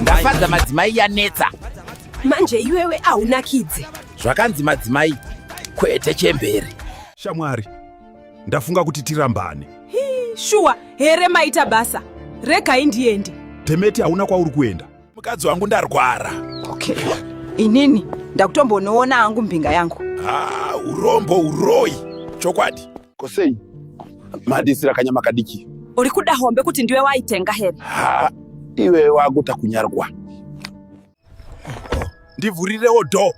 Ndafadza madzimai yanetsa. Manje iwewe aunakidze. Zvakanzi madzimai kwete chembere. Shamwari, ndafunga kuti tirambane. Hii, shuwa here maita basa. Regai ndiende. Dhemeti hauna kwauri kuenda. Mukadzi wangu ndarwara. Okay. Inini ndakutombonoona hangu mbinga yangu. Ah, urombo uroyi. Chokwadi. Kosei mandisira kanyama kadiki. Uri kuda hombe kuti ndiwe waitenga here? Ha, iwe wakuta kunyarwa. Ndivhurirewo door.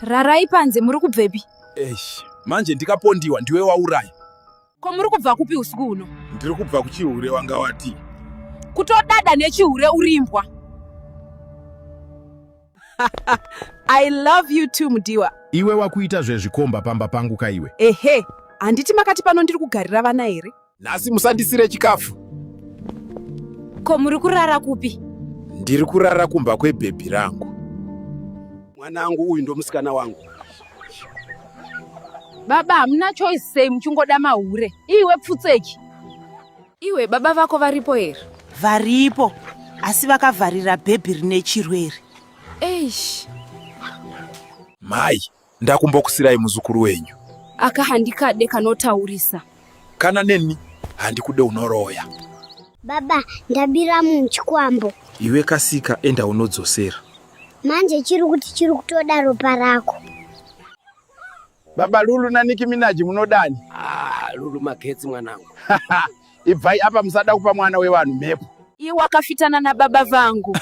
Rarai panze muri kubvepi? Eish, manje ndikapondiwa ndiwe wauraya. Ko muri kubva kupi usiku huno? Ndiri kubva kuchihure wanga wati. Kutodada nechihure urimbwa. I love you too mudiwa. Iwe wakuita zvezvikomba pamba pangu kaiwe. Ehe, handiti makati pano ndiri kugarira vana here? Nhasi musandisire chikafu. Ko muri kurara kupi? Ndiri kurara kumba kwebhebhi rangu. Mwanangu uyu ndomusikana wangu. Baba hamuna choice sei muchingoda mahure. Iwe pfutseki. Iwe baba vako varipo here? Varipo asi vakavharira bhebhi rine chirwere. Eish. Mai, ndakumbokusirai muzukuru wenyu. Aka handikade kanotaurisa. Kana neni handikude unoroya. Baba, ndabira munhu chikwambo. Iwe kasika enda unodzosera. Manje chiri kuti chiri kutoda ropa rako. Baba Lulu na Nicki Minaj munodani? Ah, Lulu magetsi mwanangu. Ibvai apa musada kupa mwana wevanhu mhepo. Iye wakafitana nababa vangu.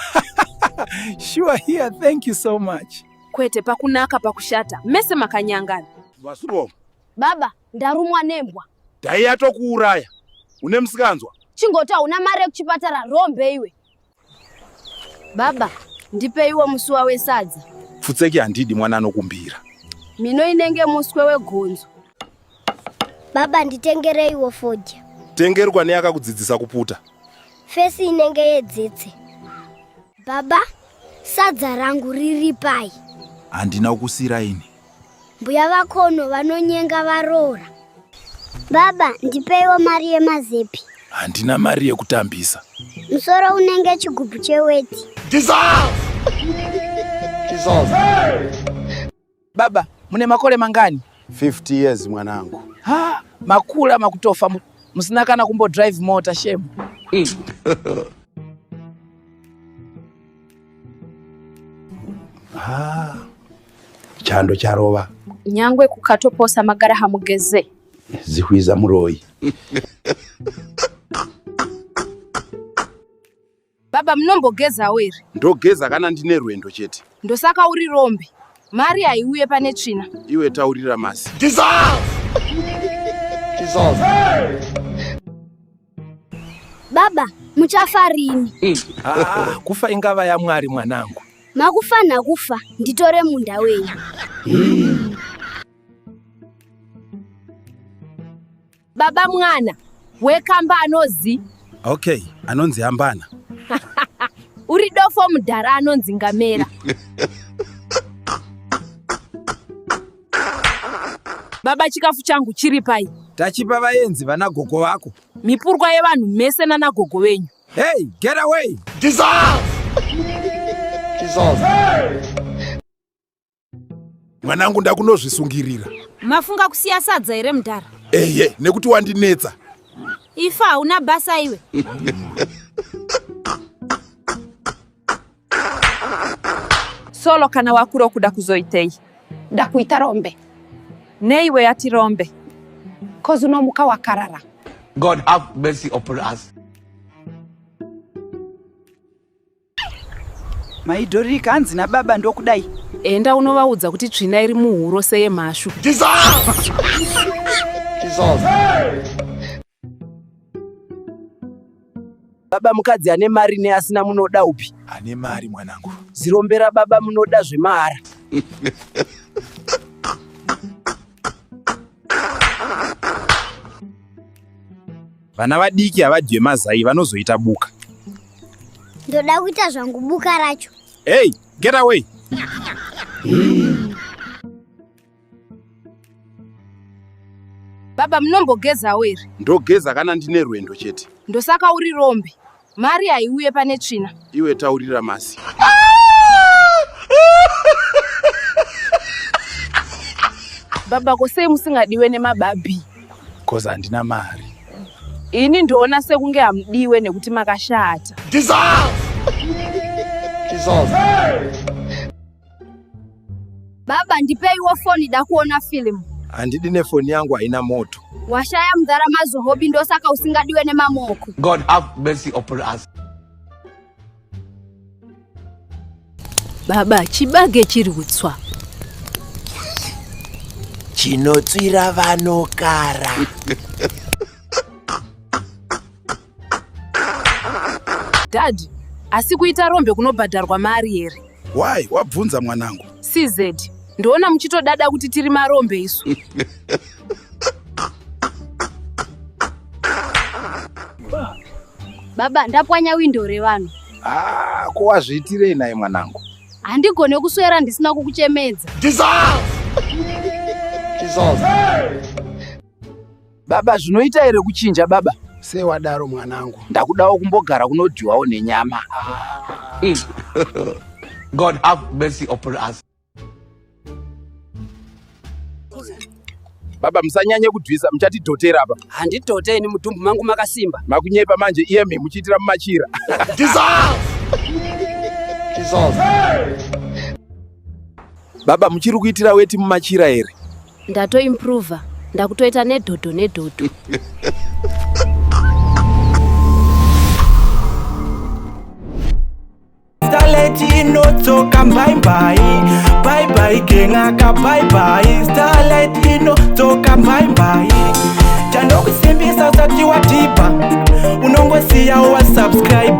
Sure here, thank you so much. Kwete pakunaka pakushata mese makanyangana. Vasuromo. Baba, ndarumwa nembwa. Dai yatokuuraya. Une musikanzwa? Chingoti hauna mari yekuchipatara rombe iwe. Baba, ndipeiwo musuwa wesadza. Pfutseki handidi mwana anokumbira. Mhino inenge muswe wegonzo. Baba, nditengereiwo fodya. Tengerwa neakakudzidzisa kuputa. Fesi inenge yedzetse. Baba, sadza rangu riri pai? Handina kukusira ini. Mbuya vakono vanonyenga varoora. Baba, ndipeiwo mari yemazepi. Handina mari yekutambisa. Musoro unenge chigubhu cheweti. Jesus! Jesus! Baba, mune makore mangani? 50 years mwanangu. Ha, makura makutofa musina kana kumbo drive mota shame. Ha, chando charova. Nyangwe kukatoposa magara hamugeze. Zihwiza muroyi. Baba munombogezawo here? Ndogeza kana ndine rwendo chete. Ndosaka uri rombe. Mari haiuye pane tsvina. Iwe taurira masi. Jesus! Jesus! Baba, muchafa rini? Ah, kufa ingava yaMwari mwanangu. Makufanha kufa, nditore munda wenyu. Baba mwana wekamba anozi Okay, anonzi Hambana. Uri dofo mudhara anonzi Ngamera. Baba chikafu changu chiri pai? Tachipa vaenzi vana gogo vako. Mipurwa yevanhu mese nana gogo venyu. Hey, get away! Jesus! Jesus! Mwanangu ndakunozvisungirira. Mafunga kusiya sadza here mudhara? Eye, nekuti wandinetsa. Ifa hauna basa iwe. Solo kana wakura ukuda kuzoitei? Ndakuita rombe. Nei iwe yati rombe? Cause unomuka wakarara. God have mercy upon us. Mai Dorika hanzi nababa ndokudai. Enda unovaudza kuti tsvina iri muhuro seyemhashu. Jesus! Jesus! Baba mukadzi ane mari neasina munoda upi? Ane mari mwanangu. Zirombera baba munoda zvemahara. Vana vadiki havadye mazai vanozoita buka. Ndoda kuita zvangu buka racho. Hey, get away. Baba munombogezawo here? Ndogeza kana ndine rwendo chete. Ndosaka uri rombe. Mari haiuye pane tsvina. Iwe taurira Masi. Baba ko sei musingadiwe nemababi? Cause handina mari. Ini ndoona sekunge hamudiwe nekuti makashata. Baba ndipeiwo foni dakuona filimu. Handidi nefoni yangu haina moto. Washaya mudhara mazohobi ndosaka usingadiwe nemamoko. God have mercy upon us. Baba, chibage chiri kutswa. Chinotswira vanokara. Dad, asi kuita rombe kunobhadharwa mari here? Why? Wabvunza mwanangu. CZ, ndoona muchitodada kuti tiri marombe isu. Baba ndapwanya windo revanhu. Ah, ko wazviitirei naye mwanangu? Handigone kuswera ndisina kukuchemedza. Baba zvinoita here kuchinja baba? Sewadaro mwanangu. Ndakudawo kumbogara kunodyiwawo nenyama. God have mercy upon us. Baba musanyanye kudhwisa muchatidhotera apa. Handidhote ini mudhumbu mangu makasimba. Makunyepa manje iyemi muchiitira mumachira. Baba muchiri kuitira weti mumachira here? Ndatoimprova, ndakutoita nedhodho nedhodho. Starlight inotsoka bye bye. Bye bye gengaka bye bye. Starlight inotsoka bye bye. Chandokusimbisa usati wadhipa. Unongosiya wasubscribe.